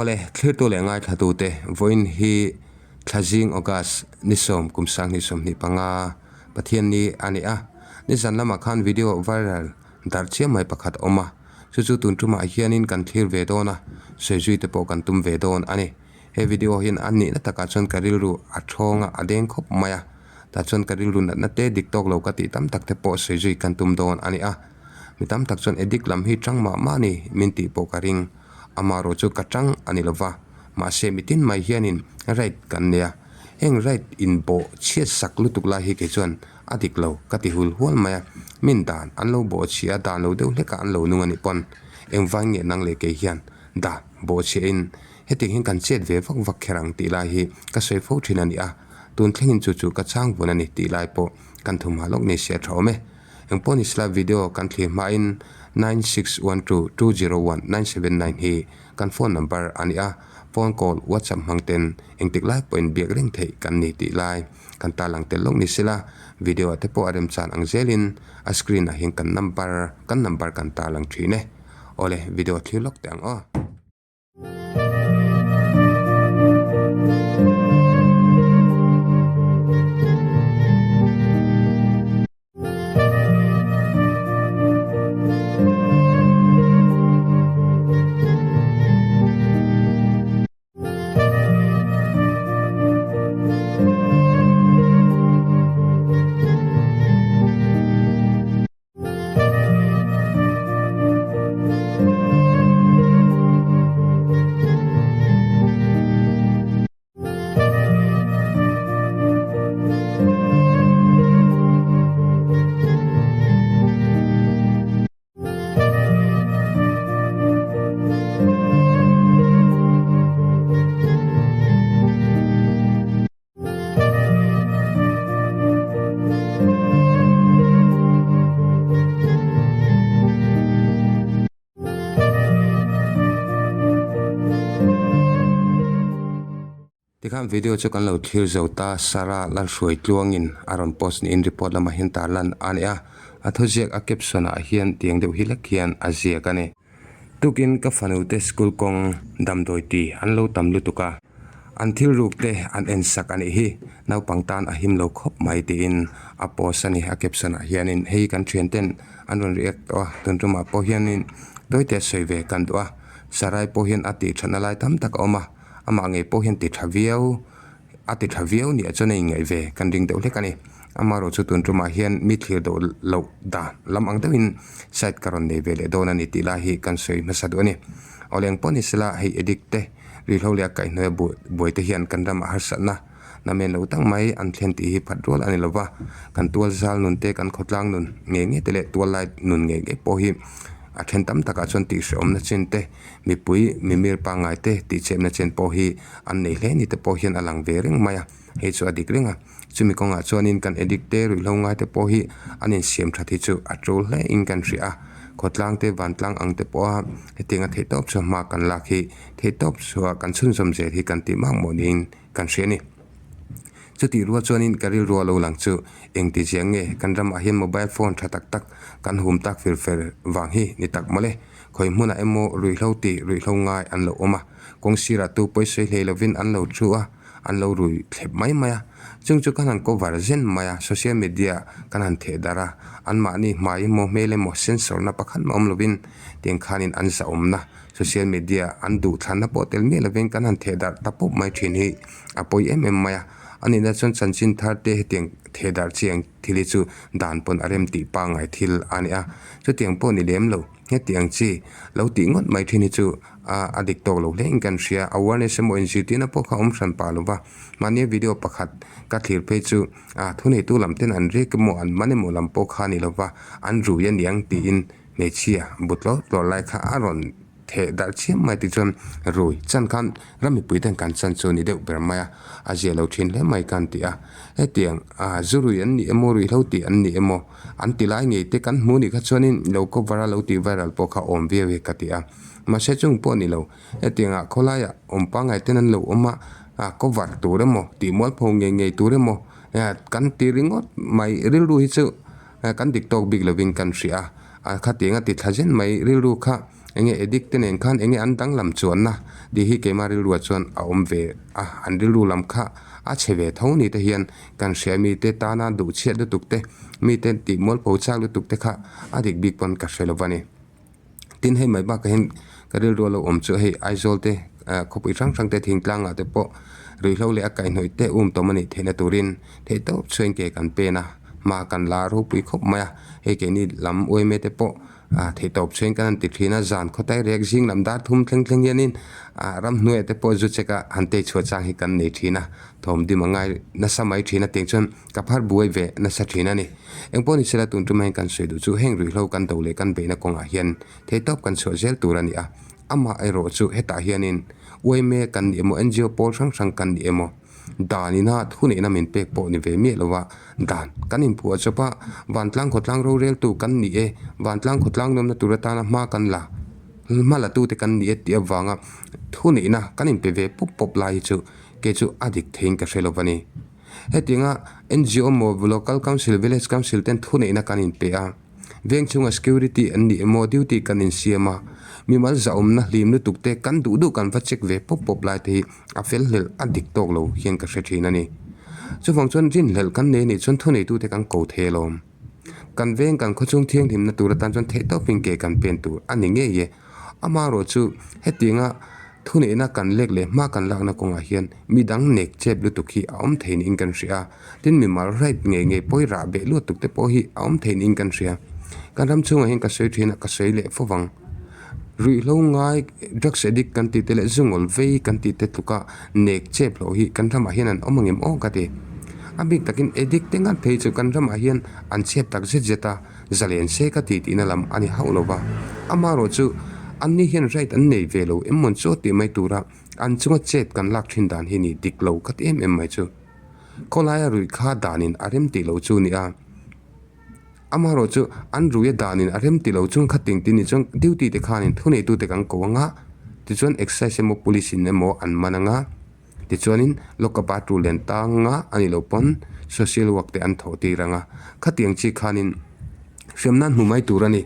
Awle, thlirtu leh ngaithlatute, vawiin hi Thlazing August ni sawm kum sanghnih 25 Pathian ni a ni a. Nizan lamah khan video viral darh chiam mai pakhat a awm a, chu chu tun tumah hianin kan thlir ve dawn a, sawi te pawh kan tum ve dawn a ni. He video hian a nihna takah chuan ka rilru a thawng a, a deng khawp mai a, tah chuan ka rilru natna te dik tawk lo ka tih tam tak te pawh sawi zui kan tum dawn a ni a. Mi tam tak chuan addict lam hi tang mah mah a ni min tih pawh ka ring. Amaherawh chu ka tang a ni lova, mahse mitin mai hianin right kan nei a, heng right inbawh chhiat sak lutuk lai hi kei chuan a dik lo ka ti hul hual mai a, min dan an lo bawh chhia a, dan lo deuh hlekah an lo nung a nih pawn engvang nge nang leh kei hian dan bawh chhiahin hetiang hian kan chet ve vak vak kher ang tih lai hi ka sawi fo thin a ni a, tun thlengin chu chu ka chang vun a ni tih lai pawh kan thumha lawk ni se a tha awm e. Engpawh ni sela video kan thlir hmain 9612201979 hi kan phone number a ni a, phone call, whatsapp hmang ten engtik lai pawhin biak reng theih kan ni tih lai kan tarlang tel lawk ni sela video ah te pawh a remchan ang zelin a screen ah hian kan number kan number kan tarlang thin e. Awle video thlir lawk teh ang aw. Tikhan video chu kan lo thlir zo ta, Sarah Lalhruai tluangin a rawn post niin report lamah hian tarlan a ni a, a thuziak a caption ah hian tiang deuh hi lek hian a ziak a ni. Tukin ka fanute school kawng damdawi ti an lo tam lutuk a, an thil ruk te an en sak a nih hi, naupang tan a him lo khawp mai tiin a post a ni a caption ah hianin hei kan thian ten an rawn react tawh a, tun tumah pawh hianin tawite sawi ve kan duh a, Sarai pawh hian a tih thatna lai tam tak a awm a. Amah ngei pawh hian ti tha viau, a ti tha viau nih chuan a inngaih ve kan ring deuh hlek a ni. Amaherawh chu tun tumah hian mi thlir deuh loh dan lam ang deuhin side ka rawn nei ve leh dawn a ni tih lai hi kan sawi hmasa duh a ni. Awleng pawh ni sela hei addict te ruihhlo leh a kaihhnawih a buai te hian kan ramah harsatna namen lo tak mai an thlen tih hi phat rual a ni lova, kan tual zal nun te kan khawtlang nun ngei ngei te leh tual lai nun ngei ngei pawh hi a then tam takah chuan tihhrehawmna chin te Mipui mimir pangngai te tih chhepna chen pawh hi an nei hle ni te pawh hian a lang ve reng mai a, hei chu a dik reng a. Chumi kawngah chuanin kan addict te ruihhlo ngai te pawh hi an insiam that hi chu a tul hle in kan hria a, khawtlang te vantlang ang te pawha hetiang a theihtawp chhuah hma kan lak hi theihtawp chhuah kan chhunzawm zel hi kan tih mak mawh niin kan hria a ni. Chutih rual chuanin ka rilru a lo lang chu engti ziah nge kan ramah hian mobile phone tha tak tak kan hum tak fir fer vang hi ni tak mawle. Khawi hmunah emaw ruihhlo tih ruihhlo ngai an lo awm a, kawng sirah tu pawi sawi hlei lovin an lo thu a, an lo rui thlep mai mai a. Chung chu kan han cover zen mai a, social media kan han theh darh a, anmahni hmai emaw hmel emaw sensor na pakhat mah awm lovin tiang khanin an zahawmna social media an duh thlanna pawh tel miah lovin kan han theh darh ta pawp mai thin hi a pawi em em mai a. A nihna chuan chanchin thar te hetiang theh darh chi ang thil hi chu dan pawn a rem tih pangngai thil a ni a, chutiang pawh ni lem lo. Hetiang chi lo tih ngawt mai thin hi chu a dik tawk lo hle in kan hria. Awareness emaw inzirtirna pawh kha awm hran pah lo va. Mahnia video pakhat ka thlir phei chu a thuneitu lam ten an rek emaw an man emaw lam pawh kha a ni lo va, an rui a niang tiin hmeichhia bu tlawr tlawr lai kha a rawn theh darh chiam mai tih chuan rui chan khan ram mipui ten kan chan chu a ni deuh ber mai a, a zia lo thin hle mai kan ti a. Hetiang zu rui an nih emaw ruihhlo tih an nih emaw An ti lai ngei te kan hmu nih kha chuanin lo cover a lo tih viral pawh kha awm viau hi ka ti a. Mahse chung pawh a ni lo. Hetiangah khawlaiah awm pangngai ten an lo awm a, a cover tur emaw tih mualpho ngei ngei tur emaw kan ti ringawt mai rilru hi chu kan dik tawk bik lovin kan hria a. A khatiang a ti thla zen mai rilru kha. Enge addict te nen khan enge an danglam chuanna tih hi keimah rilruah chuan a awm ve a, an rilru lam kha a chhe ve tho ni te hian kan hria mite tana duh chhiat lutuk te, mite tih mualpho chak lutuk te kha a dik bik pawn ka hre lo va ni. Tin hei mai bakah hian ka rilru a lo awm chu hei Aizawl te ah khawpui hrang hrang te thingtlangah te pawh ruihhlo leh a kaihhnawih te um tawm a nih theihna turin theihtawp chhuain ke kan pen a, hma kan la ropui khawp mai a, hei keini lam uaime te pawh ah theihtawp chhuain kan han ti thin a, zan khawtai riak zing lam dar thum thleng thleng hianin ah ramhnuaiah te pawh zu cheka han tei chhuah chang hi kan nei thin a, thawm dim a ngai nasa mai thin a tiang chuan ka phar buai ve nasa thin a ni. Engpawh ni sela tun tumah hian kan sawi duh chu heng ruihhlo kan do leh kan beihna kawngah hian theihtawp kan chhuah zel tur a ni a, amah erawh chu hetah hianin uaime kan ni emaw ngo pawl hrang hrang kan ni emaw danina thuneihna min pek pawh ni ve miah lova dan kan inphuah chawp a, vantlang khawtlang roreltu kan ni e, vantlang khawtlang nawmna tur atana hma kan la hma la tute kan ni e tih avanga thuneihna kan inpe ve pawp pawp lai hi chu kei chu a dik theiin ka hre lova ni. Hetianga ngo emaw Local Council, Village Council ten thuneihna kan inpe a, veng chhunga security an nih emaw duty kan insiam a, mimal zahawmna hlim lutuk te kan duh duh kan va check ve pawp pawp lai te hi a fel hlelh a dik tawk lo hian ka hre thin a ni. Chuvang chuan rinhlelh kan nei anih chuan thuneitute kan ko thei alawm. Kan veng kan khawchhung thianghlimna tur atan chuan theihtawpin ke kan pen tur a ni ngei e. Amaherawh chu hetianga thuneihna kan lek leh hma kan lakna kawngah hian mi dang nek chep lutuk hi a awm thei niin kan hria. Tin mimal right ngei ngei pawi rah beh luat tuk te pawh hi a awm thei niin kan hria. Kan ram chhungah hian ka sawi thin a, ka sawi leh fo vang. Ruihhlo ngai drugs addict kan tih te leh zungawl vei kan tih te tluka nek chep loh hi kan ramah hian an awm angem aw ka ti. A bik takin addict te ngat phei chu kan ramah hian an chep tak zet zet a, zalen se ka ti tihna lam a ni hauh lo va. Amaherawh chu anni hian right an nei ve lo em mawn chu tih mai tura an chunga chet kan lak thin dan hi ni dik lo ka ti em em mai chu. Khawlaia ruih kha danin a rem tih loh chu a ni a. Amaherawh chu an ruia danin a rem ti lo chung kha ting tin ni chuan duty te khanin thuneitute kan ko anga tichuan excise emaw police in emaw an man anga tichuanin lockup ah tul len tang anga a nih loh pawn social work te an thawh tir anga khatiang chi khanin hremna an hmu mai tur a ni.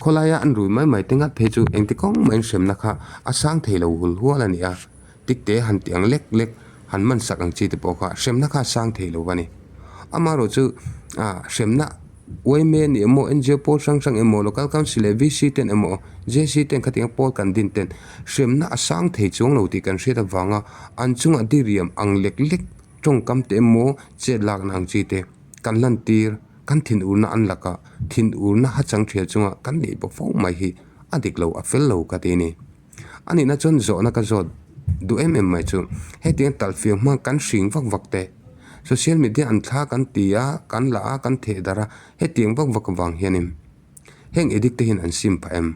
Khawlaia an rui mai mai te ngat phei chu engti kawng mahin hremna kha a sang thei lo hul hual a ni a. Tikte han tih ang lek lek han man sak ang chi te pawh kha hremna kha a sang thei lo a ni. Amaherawh chu ah hremna yma ni emaw ngo pawl hrang hrang emaw local council leh VC ten emaw JC ten khatiang pawl kan din ten hremna a sang thei chuang lo tih kan hriat avanga an chungah diriam ang lek lek tawngkam te emaw chet lakna ang chi te kan lantir kan thinurna an lakah thinurna hachang thial chunga kan neih bawk fo mai hi a dik lo a fel lo ka ti a ni. A nihna chuan zawhna ka zawt duh em em mai chu hetiang talhfiang hma kan hring vak vak te social media an thla kan ti a kan la a kan theh darh a hetiang vak vak avang hianin heng addict te hian an sim phah em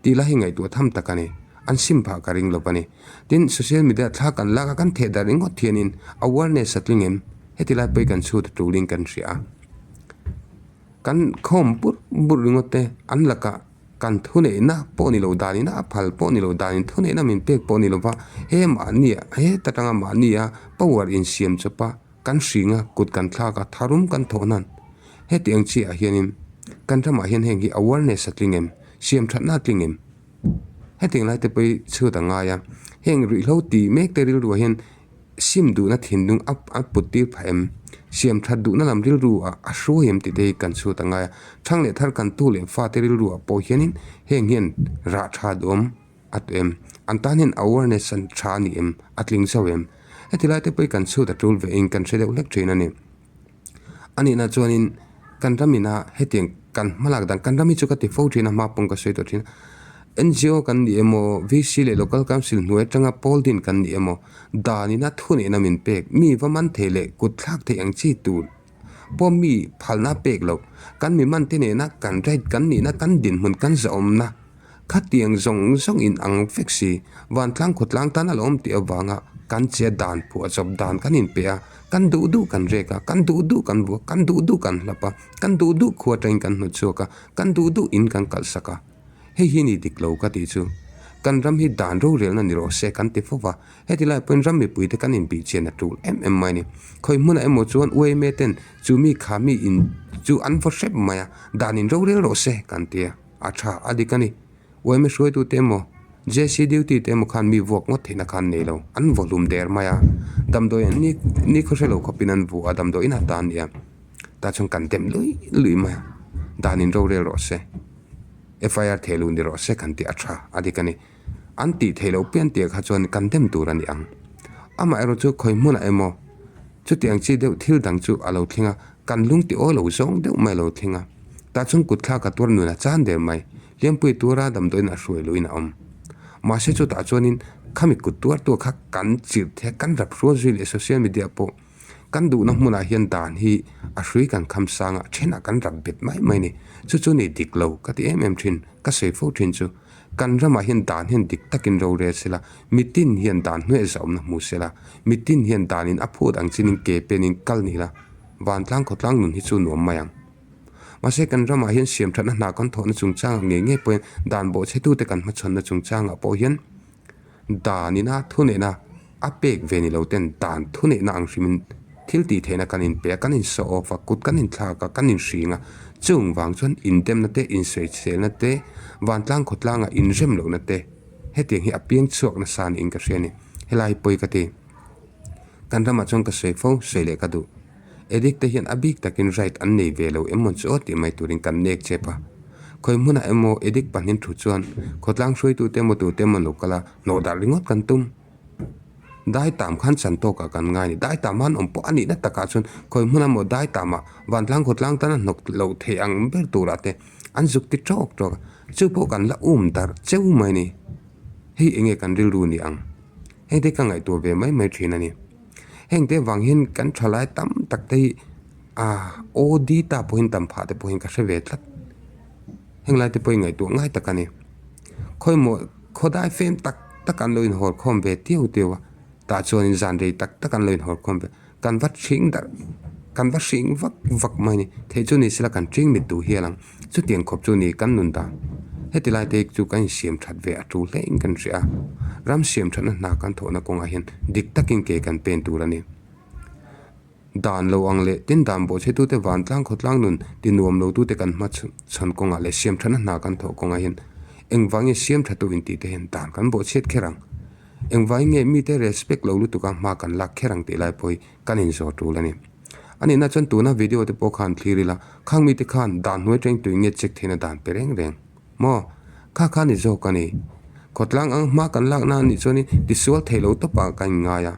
tih lai hi ngaihtuah tham tak a ni an sim phah ka ring lo a ni tin social media thla kan lak a kan theh darh ringawt hianin awareness a tling em heti lai pawh hi kan chhut a tulin kan hria a kan khawm bur bur ringawt te an lakah. Kan thuneihna pawh ni lo danin a phal pawh ni lo danin thuneihna min pek pawh ni lova he mahnia heta tanga mahnia power insiam chawpa kan hringa kut kan thlak a tharum kan thawh nan heti ang chiah hianin kan ramah hian heng hi awareness a tling em siam thatna a tling em hetiang lai te pawh hi chhut a ngai a heng ruihhlo tih mek te rilruah hian Sim duhna thinlung a a put tir phah em? Siam that duhna lam rilru ah a hruai em tih te hi kan chhut a ngai a. Thang leh thar kan tu leh fate rilru ah pawh hianin heng hian rah tha duhawm a tu em? An tan hian awareness an tha a ni em? A tling zauh em? Heti lai te pawh hi kan chhut a tul ve in kan hre deuh hlek thin a ni. A nihna chuanin kan ram ina hetiang kan hmalak dan kan ram hi chu ka ti fo thin a hma pawng ka sawi tawh thin a ngo kan ni emaw VC leh local council hnuai atanga pawl din kan ni emaw danina thuneihna min pek mi va man thei leh kut thlak thei ang chi tur pawh mi phalna pek loh kan mi man te nena kan right kan nihna kan dinhmun kan zahawmna Khatiang zawng zawng in ang vek si, vantlang khawtlang tan a lo awm tih avanga kan che dan phuah chawp dan kan inpe a, kan duh duh kan rek a, kan duh duh kan vuak, kan duh duh kan hlap a, kan duh duh khua atangin kan hnawt chhuak a, kan duh duh in kan kalhsak a. Hei hi ni dik lo ka tih chu. Kan ram hi dan rorelna ni rawh se kan ti fo va, heti lai pawhin ram mipuite kan inbih chian a tul em em mai a ni. Khawi hmunah emaw chuan uaime ten chu mi kha mi in chu an vaw hrep mai a, dan in rorel rawh se kan ti a. A tha a dik a ni. Yma hruaitute emaw, JC duty te emaw khan mi vuak ngawt theihna kha an nei lo. An vaw hlum der mai a, damdawi an ni ni khaw hre lo khawpin an vu a, damdawi inah ta a ni a. Tah chuan kan dem lui lui mai a, dan in rorel rawh se, FIR theh luh ni rawh se kan tih a tha a dik a ni. An tih theih loh pian tih kha chuan kan dem tur a ni ang. Amaherawh chu khawi hmunah emaw chutiang chi deuh thil dang chu a lo thleng a, kan lung ti awi lo zawng deuh mai a lo thleng a. Tah chuan kut thlak a tuar nun a chan der mai. Hliampui tura damdawiin a hruai luhin a awm. Mahse chutah chuanin khami kut tuartu kha kan chirh thei a, kan rap hrual zui leh social media pawh kan duhna hmunah hian dan hi a hrui kan kham sang a, thenah kan rap bet mai mai a ni. Chu chu ni dik lo ka ti em em thin, ka sawi fo thin chu. Kan ramah hian dan hian dik takin rorel se la, mitin hian dan hnuaih zahawmna hmu se la, mitin hian danin a phut ang chinin ke penin kal ni la, vantlang khawtlang nun hi chu nuam mai ang. Mahse kan ramah hian siamthatna hna kan thawhna chungchangah ngei ngei pawhin dan bawhchhetute kan hmachhawnna chungchangah pawh hian danina thuneihna a pek ve ni lo ten dan thuneihna ang hrimin thil tih theihna kan inpe a, kan insawh off a, kut kan inthlak a, kan inhring a, chung vang chuan indemna te, insawiselna te, vantlang khawtlanga inrem lohna te hetiang hi a piang chhuak nasa niin ka hria a ni. Helai pawi ka ti. Kan ramah chuan ka sawi fo, sawi leh ka duh. Addict te hian a bik takin right an nei ve lo emaw chu aw tih mai turin kan nek chep a. Khawi hmunah emaw addict pahnin thu chuan khawtlang hruaitute emaw tute emaw lo kal a, hnawh darh ringawt kan tum. Dai tam khan chan tawkah kan ngai a ni. Dai tam han awm pawh a nihna takah chuan khawi hmunah emaw dai tamah vantlang khawtlang tana hnawk loh theih ang ber turah te an zuk ti tawk tawk a. Chu pawh kan la um darh cheu mai a ni. Hei enge kan rilru ni ang? Hengte ka ngaihtuah ve mai mai thin a ni. Hengte vang hian kan thalai tam tak te hi ah OD ta pawhin tam phah te pawhin ka hre ve tlat. Heng lai te pawhin ngaihtuah ngai tak a ni. Khawimaw khawdai fem tak tak an lo inhawl khawm ve tiu tiu a, tah chuanin zan rei tak tak an lo inhawl khawm ve. Kan va hring darh, kan va hring vak vak mai a ni. Theih chu ni sela kan hring mit duh hial ang. Chutiang khawp chu ni kan nun dan. Heti lai te chu kan insiam that ve a tul hle in kan hria a. Ram siam thatna hna kan thawhna kawngah hian dik takin ke kan pen tur a ni. Dan lo ang leh tin dan bawhchhetute vantlang khawtlang nun ti nuam lo tute kan hma chhawn kawngah leh siam thatna hna kan thawh kawngah hian engvangin siam thatu intih te hian dan kan bawhchhiat kher ang. Engvangin nge mite respect lo lutuka hma kan lak kher ang tih lai pawh hi kan inzawr tul a ni. A nihna chuan tuna video te pawh khan thlir ila, khang mite khan dan hnuai teng tui nge check theihna dan pe reng reng maw? Kha kha ni zawk a ni. Khawtlang ang hma kan lakna a nih chuanin tisual theih lo tawpah kan inngai a.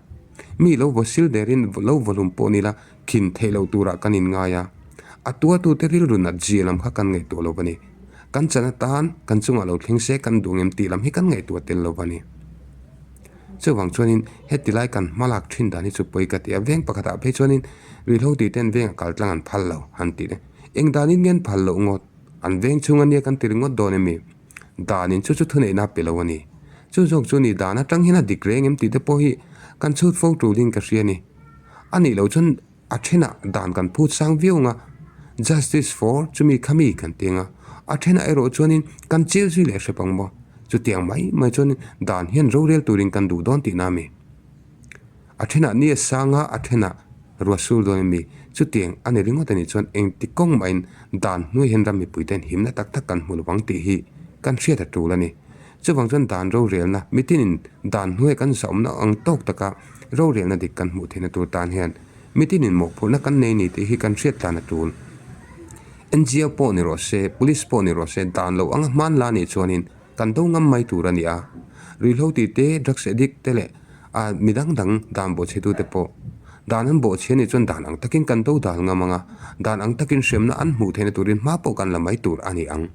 Mi lo vaw sil derin lo vawhlum pawh ni la khin theih loh turah kan inngai a. A tuartute rilru nat zia lam kha kan ngaihtuah lo a ni. Kan chan atan kan chungah lo thleng se kan duh ngem tih lam hi kan ngaihtuah tel lo a ni. Chuvang chuanin heti lai kan hma lak thin dan hi chu pawi ka ti a, veng pakhatah phei chuanin ruihhlo tih ten vengah kal tlang an phal lo han tih te, eng danin nge an phal loh ngawt? An veng chhung ania kan ti ringawt dawn em mi? Danin chu chu thuneihna a pe lo a ni. Chu zawk chu ni dan atang hian a dik reng em tih te pawh hi kan chhut fo tulin ka hria a ni. A nih loh chuan A thenah dan kan phut sang viau ang a, Justice for chumi khami kan ti ang a, a thenah erawh chuanin kan chil zui leh hrep ang maw? Chutiang mai mai chuanin dan hian rorel turin kan duh dawn tihna a mi? A thenah ni a sang a, a thenah ruah sur dawn a mi? Chutiang a ni ringawt a nih chuan engti kawng mahin dan hnuai hian ram mipuite'n himna tak tak kan hmu lo vang tih hi kan hriat a tul a ni. Chuvang chuan dan rorelna mitinin dan hnuai kan zahawmna ang tawk taka rorelna dik kan hmuh theihna tur tan hian mitinin mawhphurhna kan nei ni tih hi kan hriat tlan a tul. NGO pawh ni rawh se, Police pawh ni rawh se dan lo anga hman la nih chuanin kan do ngam mai tur a ni a. Ruihhlo tih te, drugs addict te leh ah mi dang dang dan bawhchhetute pawh dan an bawhchhia nih chuan dan ang takin kan do dal ngam ang a, dan ang takin hremna an hmuh theihna turin hma pawh kan la mai tur a ni ang.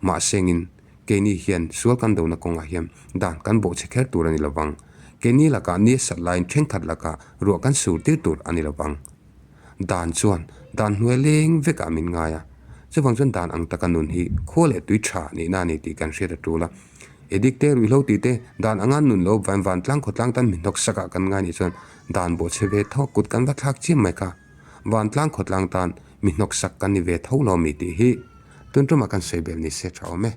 Mahsengin. Keini hian sual kan dona kawngah hian dan kan bawhchhe kher tur a ni lovang. Keini lakah ni a sat laiin thenkhat lakah ruah kan sur tir tur a ni lovang. Dan chuan dan hnuai leng vekah min ngai a. Chuvang chuan dan ang taka nun hi khua leh tui tha nihna a ni tih kan hriat a tul a. Edik te, ruihhlo tih te, dan anga nun lo van vantlang khawtlang tan mi hnawk sakah kan ngai nih chuan dan bawhchhe ve tho kut kan va thlak chiam mai kha. Vantlang khawtlang tan mi hnawk sak kan ni ve tho lo mi tih hi tun tumah kan sawi bel ni se tha awm e.